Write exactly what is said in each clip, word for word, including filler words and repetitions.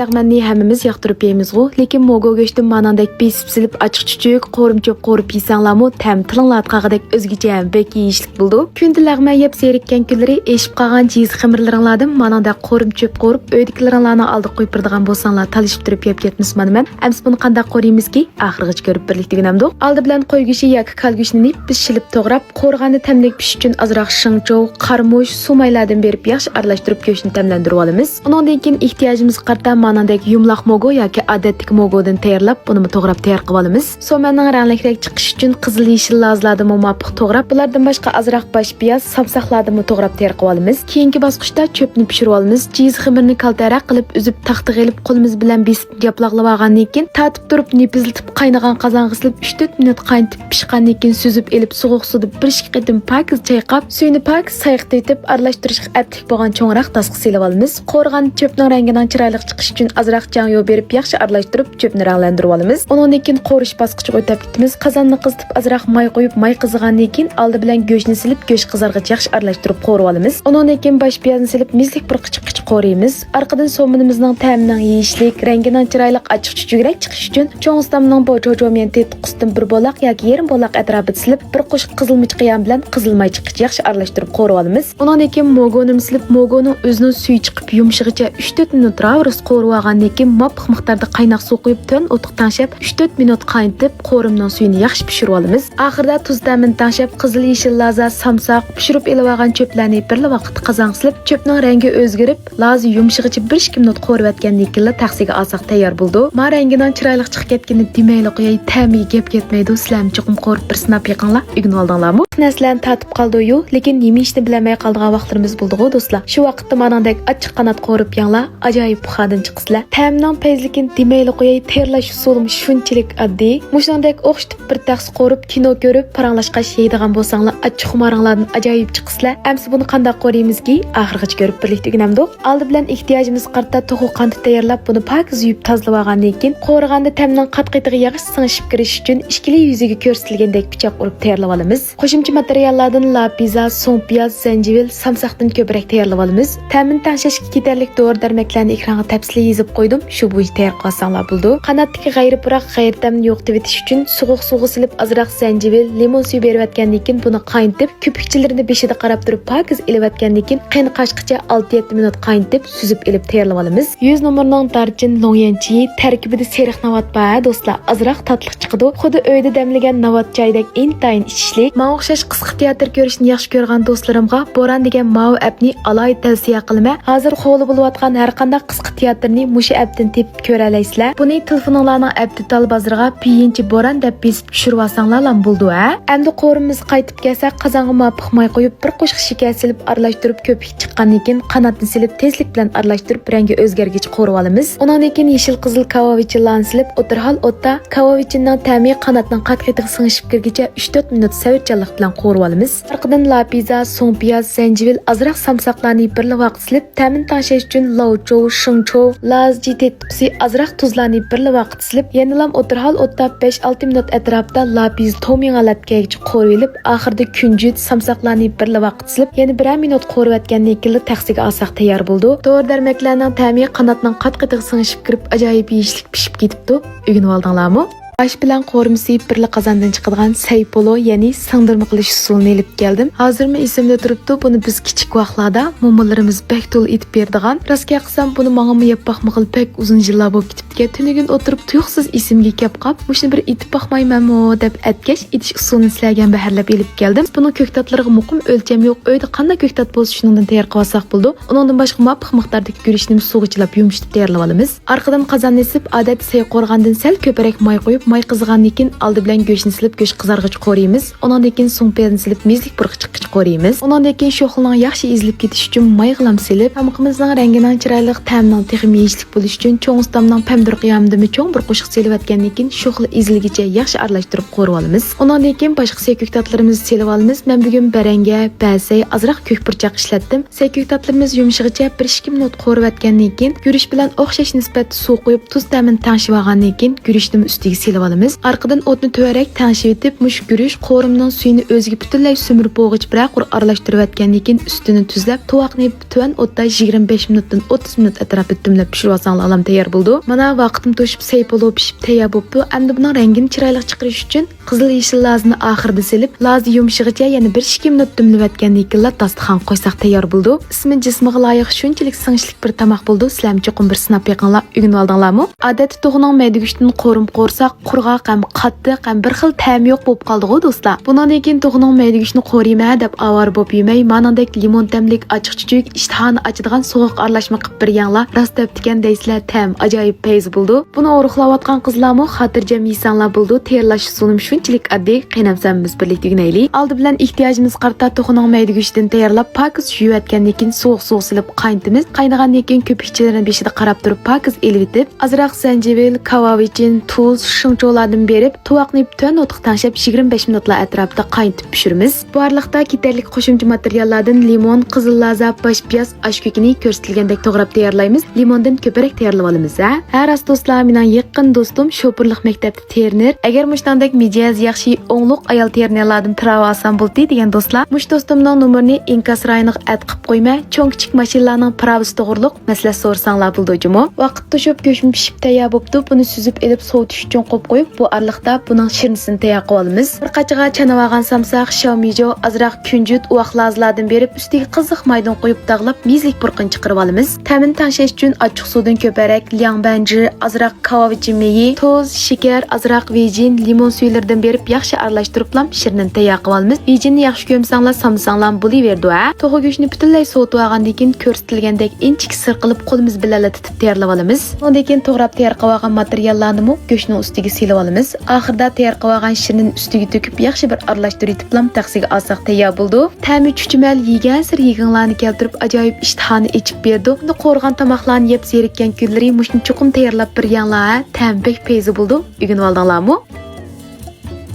لەغمەننى ھەممىمىز ياقتۇرۇپ يەيمىزغۇ، لېكىن موگو گۆشتىن ماناڭدەك بېسىپ سېلىپ، ئاچچىق چۈچۈك، قورۇم چۆپ قورۇپ يېسەڭلارمۇ، تەم تىلىڭلاردا قالغۇدەك ئۆزگىچە، بەك يېيىشلىك بولىدۇ. كۈندە لەغمەن يەپ زېرىككەن كۈنلىرى ئېشىپ قالغان جىز خېمىرلىرىڭلاردىن ماناڭدەك قورۇم چۆپ قورۇپ، ئۆيدىكىلىرىڭلارنىڭ ئالدىغا قويۇپ بېرىدىغان بولساڭلار، تالىشىپ تۇرۇپ يەپ كەتمىسىمۇ مانا مەن. ئەمسە بۇنى قانداق قورۇيمىزكى؟ ئاخىرغىچە كۆرۈپ بىرلىكتە ئۆگىنەمدۇق. ئالدى بىلەن قوي گۆشى ياكى كالا گۆشىنى بىز شىلىپ توغراپ، قورۇغاننى تەملىك پىشىش ئۈچۈن ئازراق شېڭچوۋ، قارىمۇچ، سۇمايلاردىن بېرىپ ياخشى ئارىلاشتۇرۇپ گۆشنى تەملەندۈرۈۋالىمىز. ئۇنىڭدىن كېيىن ئېھتىياجىمىزغا قارىتا ماناڭدەك يۇمىلاق موگو ياكى ئادەتتىكى موگودىن تەييارلاپ، بۇنىمۇ توغراپ تەييار قىلىۋالىمىز. سومەننىڭ رەڭلىكرەك چىقىشى ئۈچۈن قىزىل يېشىل لازىلاردىنمۇ مۇۋاپىق توغراپ، بۇلاردىن باشقا ئازراق باش پىياز، سامساقلاردىنمۇ توغراپ تەييار قىلىۋالىمىز. كېيىنكى باسقۇچتا چۆپنى پىشۇرۇۋالىمىز. جىز خېمىرنى كالتەرەك قىلىپ ئۈزۈپ، تاختىغا ئېلىپ، قولىمىز بىلەن بېسىپ ياپىلاقلىۋالغاندىن كېيىن، تارتىپ تۇرۇپ نېپىزلىتىپ قاينىغان قازانغا سېلىپ ئۈچ تۆت مىنۇت قاينىتىپ پىشقاندىن كېيىن سۈزۈپ ئېلىپ سوغۇق سۇدا بىر ئىككى قېتىم پاكىز چايقاپ، سۈيىنى پاكىز سايقىتىۋېتىپ ئارىلاشتۇرۇشقا ئەپلىك بولغان چوڭراق تاسقا سېلىۋالىمىز. قورۇغان چۆپنىڭ رەڭگىنىڭ چىرايلىق چىقىشى ئۈچۈن ئازراق جياڭيۇ بېرىپ ياخشى ئارىلاشتۇرۇپ چۆپنى رەڭلەندۈرۈۋالىمىز. ئۇنىڭدىن كېيىن قورۇش باسقۇچىغا ئۆتۈپ كېتىمىز. قازاننى قىزىتىپ ئازراق ماي قويۇپ ماي قىزىغاندىن كېيىن ئالدى بىلەن گۆشنى سېلىپ گۆش قىزارغىچە ياخشى ئارىلاشتۇرۇپ قورۇۋالىمىز. ئۇنىڭدىن كېيىن باش پىيازنى سېلىپ مىزلىك بىر قىچا قورۇيمىز. ئارقىدىن سومىنىمىزنىڭ تەمىنىڭ يېيىشلىك، رەڭگىنىڭ چىرايلىق ئاچچىق چۈچۈكرەك چىقىشى ئۈچۈن چوڭ ئۇستامنىڭ بوچوجوميەن تېتىتقۇسىدىن بىر بولاق ياكى يېرىم بولاق ئەتراپىدا سېلىپ، بىر قوشۇق قىزىلمىچ قىيام بىلەن قىزىل ماي چىققىچە ياخشى ئارىلاشتۇرۇپ قورۇۋالىمىز. ئۇنىڭدىن كېيىن موگونىمۇ سېلىپ، موگونىڭ ئۆزىنىڭ سۈيى چىقىپ يۇمشىغىچە ئۈچ تۆت مىنۇت راۋۇرۇس قورۇۋالغاندىن كېيىن، مۇۋاپىق مىقداردا قايناق سۇ قۇيۇپ، تۆۋەن ئوتقا تەڭشەپ، ئۈچ تۆت مىنۇت قاينىتىپ، قورۇمنىڭ سۈيىنى ياخشى پىشۇرۇۋالىمىز. ئاخىرىدا تۇز تەمىنى تەڭشەپ، قىزىل يېشىل لازا، سامساق، پىشۇرۇپ ئېلىۋالغان چۆپلەرنى بىرلا ۋاقىتتا قازانغا سېلىپ، چۆپنىڭ رەڭگى ئۆزگىرىپ، لازا يۇمشىغىچە بىر ئىككى مىنۇت قورۇۋەتكەندىن كېيىنلا تەخسىگە ئالساق تەييار بولىدۇ. ما رەڭگىنىڭ چىرايلىق چىقىپ كەتكىنى دېمەيلى قوياي، تەمىگە گەپ كەتمەيدۇ. سىلەرمۇ چوقۇم قورۇپ بىر سىناپ بېقىڭلار، ئۆگىنىۋالدىڭلارمۇ؟ نەرسىلەرنى تارتىپ قالدۇ-يۇ، لېكىن نېمە ئىشنى بىلەلمەي قالىدىغان ۋاقىتلىرىمىز بولىدىغۇ دوستلار. شۇ ۋاقىتتا ماناڭدەك ئاچچىق قانات قورۇپ يەڭلار، ئاجايىپ پۇخادىن چىقىسىلەر. تەمىنىڭ پەيزلىكىنى دېمەيلى قوياي، تەييارلاش ئۇسۇلىمۇ شۇنچىلىك ئاددىي. مۇشۇنىڭدەك ئوخشىتىپ بىر تەخسە قورۇپ، كىنو كۆرۈپ، پاراڭلاشقاچ يەيدىغان بولساڭلار، ئاچچىقخۇمارىڭلاردىن ئاجايىپ چىقىسىلەر. ئەمسە بۇنى قانداق قورۇيمىزكى؟ ئاخىرغىچە كۆرۈپ بىرلىكتە ئۆگىنەمدۇق. ئالدى بىلەن ئېھتىياجىمىزغا قارىتا توخۇ قانىتى تەييارلاپ، بۇنى پاكىز يۇيۇپ تازىلىۋالغاندىن كېيىن، قورۇغاندا تەمنىڭ قات-قېتىغا ياخشى سىڭىشىپ كىرىشى ئۈچۈن ئىككىلا يۈزىگە كۆرسىتىلگەندەك پىچاق ئۇرۇپ تەييارلىۋالىمىز. قوشۇمچە ماتېرىياللاردىن لاپىزا، سۇڭپىياز، زەنجىۋىل، سامساقتىن كۆپرەك تەييارلىۋالىمىز. تەمىنى تەڭشەشكە كېتەرلىك دورا-دەرمەكلەرنى ئېكرانغا تەپسىلىي يېزىپ قويدۇم، شۇ بويىچە تەييار قىلىۋالساڭلار بولىدۇ. قاناتتىكى غەيرىي پۇراق، غەيرىي تەمنى يوقىتىۋېتىش ئۈچۈن سوغۇق سۇغا سېلىپ، ئازراق زەنجىۋىل، لىمون سۈيى بېرىۋەتكەندىن كېيىن بۇنى قاينىتىپ، كۆپۈكچىلىرىنى بېشىدا قاراپ تۇرۇپ پاكىز ئېلىۋەتكەندىن كېيىن، قېنى قاچقىچە ئالتە يەتتە مىنۇت قاينىتىپ، سۈزۈپ ئېلىپ تەييارلىۋالىمىز. يۈز نومۇرنىڭ دارچىن، لوڭيەنچىيى، تەركىبىدە سېرىق ناۋات بار ھە دوستلار، ئازراق تاتلىق چىقىدۇ. خۇددى ئۆيدە دەملىگەن ناۋات چايدەك ئىنتايىن ئىچىشلىك. ماڭا ئوخشاش قىسقا تىياتىر كۆرۈشنى ياخشى كۆرىدىغان دوستلىرىمغا بوران دېگەن ماۋۇ ئەپنى ئالاھىدە تەۋسىيە قىلىمەن. ھازىر خولى بولۇۋاتقان ھەرقانداق قىسقا تىياتىرنى مۇشۇ ئەپتىن تېپىپ كۆرەلەيسىلەر. بۇنى تېلېفونۇڭلارنىڭ ئەپتى تال بازىرىغا پىيىنچى بوران دەپ بېسىپ چۈشۈرۈۋالساڭلارلا بولىدۇ ھە. ئەمدى قورۇمىمىزغا قايتىپ كەلسەك، قازانغا مۇۋاپىق ماي قويۇپ، بىر قوشۇق شېكەر سېلىپ ئارىلاشتۇرۇپ، كۆپۈك چىققاندىن كېيىن قاناتنى سېلىپ، تېزلىك بىلەن ئارىلاشتۇرۇپ، رەڭگى ئۆزگەرگىچە قورۇۋالىمىز. ئۇنىڭدىن كېيىن يېشىل قىزىل كاۋاۋىچىنلارنى سېلىپ، ئوتتۇرا ھال ئوتتا كاۋاۋىچىننىڭ تەمى قاناتنىڭ قات-قېتىغا سىڭىشىپ كىرگىچە ئۈچ تۆت مىنۇت سەۋرچانلىق بىلەن قورۇۋالىمىز. ئارقىدىن لاپىزا، سۇڭپىياز، زەنجىۋىل، ئازراق سامساقلارنى بىرلا ۋاقىت سېلىپ، تەمىنى تەڭشەش ئۈچۈن لاۋچوۋ، شېڭچوۋ، لازجى تېتىتقۇسى، ئازراق تۇزلارنى بىرلا ۋاقىت سېلىپ، يەنىلام ئوتتۇرا ھال ئوتتا بەش-ئالتە مىنۇت ئەتراپىدا لاپىز تومىڭ ھالەتكە كەلگۈچە قورۇۋېلىپ، ئاخىرىدا كۈنجۈت، سامساقلارنى بىرلا ۋاقىت سېلىپ، يەنە بىرەر مىنۇت قورۇۋەتكەندىن كېيىنلا تەخسىگە ئالساق تەييار بولىدۇ. دورا-دەرمەكلەرنىڭ تەمى قاناتنىڭ قات-قېتىغا سىڭىشىپ كىرىپ، ئاجايىپ يېيىشلىك پىشىپ كېتىپتۇ. ئۆگىنىۋالدىڭلارمۇ؟ ئاش بىلەن قورۇمىسى بىرلا قازاندىن چىقىدىغان سەي پولو، يەنى سىڭدۈرمە قىلىش ئۇسۇلىنى ئېلىپ كەلدىم. ھازىرمۇ ئېسىمدە تۇرۇپتۇ، بۇنى بىز كىچىك ۋاقلاردا مومىلىرىمىز بەك تولا ئېتىپ بېرىدىغان. راستىنى ئېيتسام، بۇنى ماڭىمۇ يەپ باقمىغىلى بەك ئۇزۇن يىللار بولۇپ كېتىپتىكەن. تۈنۈگۈن ئولتۇرۇپ تۇيۇقسىز ئېسىمگە كەپ قاپ، مۇشۇنى بىر ئېتىپ باقمايمەنمۇ دەپ ئەتكەچ، ئېتىش ئۇسۇلىنى سىلەرگە ھەمبەھىرلەپ ئېلىپ كەلدىم. بۇنىڭ كۆكتاتلىرىغا مۇقىم ئۆلچەم يوق، ئۆيدە قانداق كۆكتات بولسا، شۇنىڭدىن تەييار قىلىۋالساق بولىدۇ. ئۇنىڭدىن باشقا مۇۋاپىق مىقداردىكى گۈرۈچنىمۇ سۇغا چىلاپ يۇمشىتىپ تەييارلىۋالىمىز. ئارقىدىن قازاننى ئېسىپ، ئادەتتە سەي قورۇغاندىن سەل كۆپرەك ماي قويۇپ، ماي قىزىغاندىن كېيىن ئالدى بىلەن گۆشنى سېلىپ، گۆش قىزارغىچە قورۇيمىز. ئۇنىڭدىن كېيىن سۇڭپىيازنى سېلىپ، مېزىلىك پۇرىقى چىققىچە قورۇيمىز. ئۇنىڭدىن كېيىن شوخلىنىڭ ياخشى ئېزىلىپ كېتىشى ئۈچۈن مايغىلام سېلىپ، تامىقىمىزنىڭ رەڭگىنىڭ چىرايلىق، تەمىنىڭ تېخىمۇ يېيىشلىك بولۇشى ئۈچۈن چوڭ ئۇستامنىڭ پەمدە بىر قىيامدىمۇ چوڭ بىر قوشۇق سېلىۋەتكەندىن كېيىن، شوخلا ئېزىلگىچە ياخشى ئارىلاشتۇرۇپ قورۇۋالىمىز. ئۇنىڭدىن كېيىن باشقا سەي كۆكتاتلىرىمىزنى سېلىۋالىمىز. مەن بۈگۈن بەرەڭگە، بەسەي، ئازراق كۆك پۇرچاق ئىشلەتتىم. سەي كۆكتاتلىرىمىز يۇمشىغىچە بىر ئىككى مىنۇت قورۇۋەتكەندىن كېيىن، گۈرۈچ بىلەن ئوخشاش نىسبەتتە سۇ قۇيۇپ، تۇز تەمىنى تەڭشىۋالغاندىن كېيىن، گۈرۈچنىمۇ ئۈستىگە سېلىۋالىمىز. ئارقىدىن ئوتنى تۆۋەنرەك تەڭشىۋېتىپ، مۇشۇ گۈرۈچ قورۇمىنىڭ سۈيىنى ئۆزىگە پۈتۈنلەي سۈمۈرۈپ بولغۇچە بىرەر قۇر ئارىلاشتۇرۇۋەتكەندىن كېيىن، ئۈستىنى تۈزلەپ، تۇۋاقنى تۆۋەن ئوتتا يىگىرمە بەش مىنۇتتىن ئوتتۇز مىنۇت ئەتراپىدا دۈملەپ پىشۇرۇۋالساڭلار ئالام تەييار بولىدۇ. مانا، ۋاقتىم توشۇپ، سەي پولۇ پىشىپ تەييار بوپتۇ. ئەمدى بۇنىڭ رەڭگىنى چىرايلىق چىقىرىش ئۈچۈن قىزىل يېشىل لازىنى ئاخىرىدا سېلىپ، لازا يۇمشىغىچە يەنە بىر ئىككى مىنۇت دۈملىۋەتكەندىن كېيىنلا داستىخانغا قويساق تەييار بولىدۇ. ئىسمى جىسمىغا لايىق، شۇنچىلىك سىڭىشلىك بىر تاماق بولىدۇ. سىلەرمۇ چوقۇم بىر سىناپ بېقىڭلار، ئۆگىنىۋالدىڭلارمۇ؟ ئادەتتە توخۇنىڭ مەيدە گۆشىدىن قورۇم قورساق، قۇرغاق ھەم قاتتىق ھەم بىر خىل تەمى يوق بولۇپ قالدىغۇ، دوستلار. بۇنىڭدىن كېيىن توخۇنىڭ مەيدە گۆشىنى قورۇيمەن دەپ ئاۋارە بولۇپ يېمەي، مانىڭدەك لىمون تەملىك ئاچچىق چۈچۈك، ئىشتىھانى ئاچىدىغان سوغۇق ئارىلاشما قىلىپ بېرىڭلار. راست دەپتىكەن دەيسىلەر، تەم ئاجايىپ پەيزى بولىدۇ. بۇنى ئورۇقلاۋاتقان قىزلارمۇ خاتىرجەم يېسەڭلار بولىدۇ. تەييارلاش ئۇسۇلىمۇ شۇنچىلىك ئاددىي. قېنى ئەمسە ھەممىمىز بىرلىكتە ئۆگىنەيلى. ئالدى بىلەن ئېھتىياجىمىزغا قارىتا توخۇنىڭ مەيدە گۆشىدىن تەييارلاپ، پاكىز يۇيۇۋەتكەندىن كېيىن سوغۇق سۇغا سېلىپ قاينىتىمىز. قاينىغاندىن كېيىن كۆپۈكچىلىرىنى بېشىدا قاراپ تۇرۇپ پاكىز ئېلىۋېتىپ، ئازراق زەنجىۋىل، كاۋاۋىچىن، تۇز، شېڭچۇلاردىن بېرىپ، تۇۋاقنى تۆۋەن ئوتقا تەڭشەپ يىگىرمە بەش مىنۇتلار ئەتراپىدا قاينىتىپ پىشۇرىمىز. بۇ ئارىلىقتا كېتەرلىك قوشۇمچە ماتېرىياللاردىن لىمون، قىزىل لازا، باش پىياز، ئاش كۆكىنى كۆرسىتىلگەندەك توغراپ تەييارلايمىز. لىموندىن كۆپرەك تەييارلىۋالىمىز، ھە؟ ھە، راست دوستلار، مېنىڭ يېقىن دوستۇم، شوپۇرلۇق مەكتەپتە ترېنېر. ئەگەر مۇشۇنداق مىجەز ياخشى، ئوڭلۇق ئايال ترېنېرلاردىن پىراۋ ئالسام بولدى دېگەن دوستلار، مۇشۇ دوستۇمنىڭ نومۇرىنى ئىنكاس رايونىغا ئەد قىلىپ قويمەن. چوڭ كىچىك ماشىنىلارنىڭ پىراۋىسى توغرۇلۇق مەسلىھەت سورىساڭلار بولىدۇ جۇمۇ. ۋاقىت توشۇپ، گۆشمۇ پىشىپ تەييار بوپتۇ. بۇنى سۈزۈپ ئېلىپ، سوۋۇتۇش ئۈچۈن قويۇپ قويۇپ، بۇ ئارىلىقتا بۇنىڭ شىرنىسىنى تەييار قىلىۋالىمىز. بىر قاچىغا چانىۋالغان سامساق، شياۋمىجيو، ئازراق كۈنجۈت، ئۇۋاق لازىلاردىن بېرىپ، ئۈستىگە قىزىق مايدىن قويۇپ داغلاپ، مېزىلىك پۇرىقىنى چىقىرىۋالىمىز. تەمىنى تەڭشەش ئۈچۈن ئاچچىق سۇدىن كۆپرەك لياڭبەنجى، ئازراق كاۋاۋىچىن مېيى، تۇز، شېكەر، ئازراق ۋېجىن، لىمون سۈيلىرىدىن بېرىپ ياخشى ئارىلاشتۇرۇپلا شىرنىنى تەييار قىلىۋالىمىز. ۋېجىننى ياخشى كۆرمىسەڭلار سالمىساڭلارمۇ بولۇۋېرىدۇ ھە. توخۇ گۆشىنى پۈتۈنلەي سوۋۇتۇۋالغاندىن كېيىن كۆرسىتىلگەندەك ئىنچىكە سىرقىلىپ قولىمىز بىلەنلا تېتىپ تەييارلىۋالىمىز. ئۇنىڭدىن كېيىن توغراپ تەييار قىلىۋالغان ماتېرىياللارنىمۇ گۆشنىڭ ئۈستىگە سېلىۋالىمىز. ئاخىرىدا تەييار قىلىۋالغان شىرنىنى ئۈستىگە تۆكۈپ ياخشى بىر ئارىلاشتۇرۇۋېتىپلا تەخسىگە ئالساق تەييار بولىدۇ. تەمى چۈچۈمەل، يېگەنسېرى يېگۈڭلارنى كەلتۈرۈپ ئاجايىپ ئىشتىھانى ئېچىپ بېرىدۇ. بۇنى قورۇغان تاماقلارنى يەپ زېرىككەن كۈنلىرى مۇشۇنى چوقۇم تەييارلاپ بېرىڭلار ھە، تەم بەك پەيزى بولىدۇ. ئۆگىنىۋالدىڭلارمۇ؟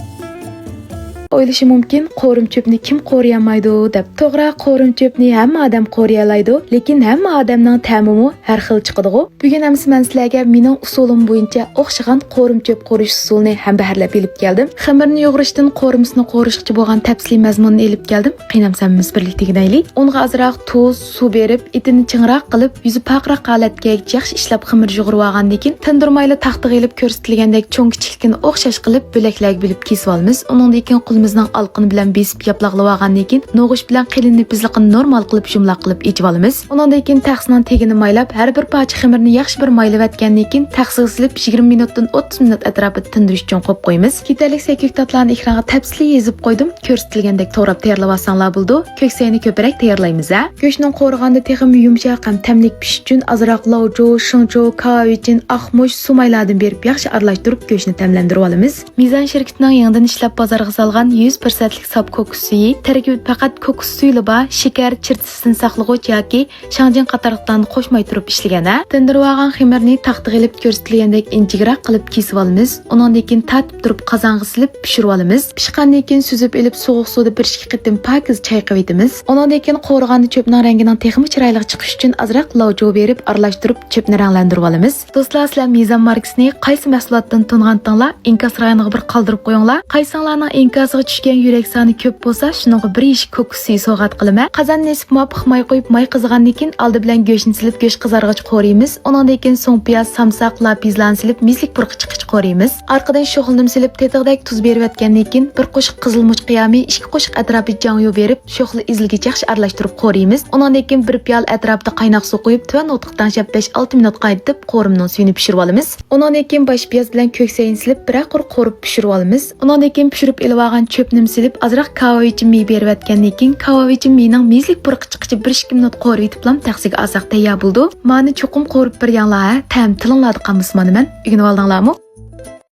ئويلىشى مۇمكىن، قورۇم چۆپنى كىم قورۇيالمايدۇ دەپ. توغرا، قورۇم چۆپنى ھەممە ئادەم قورۇيالايدۇ، لېكىن ھەممە ئادەمنىڭ تەمىمۇ ھەر خىل چىقىدىغۇ. بۈگۈن ئەمىسە مەن سىلەرگە مېنىڭ ئۇسۇلۇم بويىچە ئوخشىغان قورۇم چۆپ قورۇش ئۇسۇلىنى ھەمبەھىرلەپ ئېلىپ كەلدىم. خېمىرنى يۇغۇرۇشتىن قورۇمىسىنى قورۇشقىچە بولغان تەپسىلىي مەزمۇننى ئېلىپ كەلدىم. قېنى ئەمسە ھەممىمىز بىرلىكتە ئۆگىنەيلى. ئۇنغا ئازراق تۇز، سۇ بېرىپ، ئېتىنى چىڭراق قىلىپ، يۈزى پارقىراق ھالەتكە كەلگۈچە ياخشى ئىشلەپ خېمىر يۇغۇرۇۋالغاندىن كېيىن، تىندۇرمايلا تاختىغا ئېلىپ كۆرسىتىلگەندەك چوڭ كىچىكلىكىنى ئوخشاش قىلىپ بۆلەكلەرگە بۆلۈپ كېسىۋالىمىز. ئۇنىڭدىن كېيىن قولىمىزنىڭ ئالىقىنى بىلەن بېسىپ ياپىلاقلىۋالغاندىن كېيىن، نوغۇچ بىلەن قېلىن نېپىزلىقىنى نورمال قىلىپ يۇمىلاق قىلىپ ئېچىۋالىمىز. ئۇنىڭدىن كېيىن تەخسىنىڭ تېگىنى مايلاپ، ھەر بىر پارچە خېمىرنى ياخشى بىر مايلىۋەتكەندىن كېيىن، تەخسىگە سېلىپ يىگىرمە مىنۇتتىن ئوتتۇز مىنۇت ئەتراپىدا تىندۇرۇش ئۈچۈن قويۇپ قويىمىز. كېتەرلىك سەي كۆكتاتلارنى ئېكرانغا تەپسىلىي يېزىپ قويدۇم. كۆرسىتىلگەندەك توغراپ تەييارلىۋالساڭلار بولىدۇ. كۆك سەينى كۆپرەك تەييارلايمىز ھە. گۆشنىڭ قورۇغاندا تېخىمۇ يۇمشاق ھەم تەملىك پىشىش ئۈچۈن ئازراق لاۋجو، شېڭچۇ، كاۋاۋىچىن، ئاقمۇچ، سۇمايلاردىن بېرىپ ياخشى ئارىلاشتۇرۇپ گۆشنى تەملەندۈرۈۋالىمىز. مىزان شىركىتىنىڭ يېڭىدىن ئىشلەپ بازارغا سالغان يۈز پىرسەنتلىك ساپ كوكۇس سۈيى، تەركىبىدە پەقەت كوكۇس سۈيىلا بار، شېكەر، چىرتىسىدىن ساقلىغۇچ ياكى شاڭجىڭ قاتارلىقلارنى قوشماي تۇرۇپ ئىشلىگەن ھە. تىندۇرۇۋالغان خېمىرنى تاختىغا ئېلىپ كۆرسىتىلگەندەك ئىنچىكىرەك قىلىپ كېسىۋالىمىز. ئۇنىڭدىن كېيىن تارتىپ تۇرۇپ قازانغا سېلىپ پىشۇرۇۋالىمىز. پىشقاندىن كېيىن سۈزۈپ ئېلىپ سوغۇق سۇدا بىر ئىككى قېتىم پاكىز چايقىۋېتىمىز. ئۇنىڭدىن كېيىن قورۇغاندا چۆپنىڭ رەڭگىنىڭ تېخىمۇ چىرايلىق چىقىشى ئۈچۈن ئازراق لاۋجو بېرىپ ئارىلاشتۇرۇپ چۆپنى رەڭلەندۈرۈۋالىمىز. دوستلار، سىلەر مىزان ماركىسىنى قايسى مەھسۇلاتتىن تونۇغانتىڭلار؟ ئىنكاس رايونىغا بىر قالدۇرۇپ قويۇڭلار. قايسىڭلارنىڭ ئىنكاسىغا چۈشكەن يۈرەك سانى كۆپ بولسا، شۇنىڭغا بىر يېشىك كوكۇس سۈيى سوۋغات قىلىمەن. قازان نېسىپ مۇۋاپىق ماي قويۇپ، ماي قىزىغاندىن كېيىن ئالدى بىلەن گۆشنى سېلىپ، گۆش قىزارغىچە قورۇيمىز. ئۇنىڭدىن كېيىن سوڭ پىياز، سامساق، لاپىزلارنى سېلىپ، مېزىلىك پۇرىقى چىققىچە قورۇيمىز. ئارقىدىن شوخلىنىمۇ سېلىپ، تېتىغۇدەك تۇز بېرىۋەتكەندىن كېيىن، بىر قوشۇق قىزىل مۇچ قىيامى، ئىككى قوشۇق ئەتراپى جاڭيۇ بېرىپ، شوخلا ئېزىلگىچە ياخشى ئارىلاشتۇرۇپ قورۇيمىز. ئۇنىڭدىن كېيىن بىر پىيالە ئەتراپىدا قايناق سۇ قۇيۇپ، تۆۋەن ئوتقا تەڭشەپ بەش ئالتە مىنۇت قاينىتىپ، قورۇمىنىڭ سۈيىنى پىشۇرۇۋالىمىز. ئۇنىڭدىن كېيىن باش پىياز بىلەن كۆك سەينى سېلىپ، بىرەر قۇر قورۇپ پىشۇرۇۋالىمىز. ئۇنىڭدىن كېيىن پىشۇرۇپ ئېلىۋالغان چۆپنىمۇ سېلىپ، ئازراق كاۋاۋىچىن مېيى بېرىۋەتكەندىن كېيىن، كاۋاۋىچىن مېيىنىڭ مېزىلىك پۇرىقى چىققىچە بىر ئىككى مىنۇت قورۇۋېتىپلام تەخسىگە ئالساق تەييار بولىدۇ. مانى چوقۇم قورۇپ بېرىڭلار ھە، تەم تىلىڭلاردا قالمىسۇن مانا مەن. ئۆگىنىۋالدىڭلارمۇ؟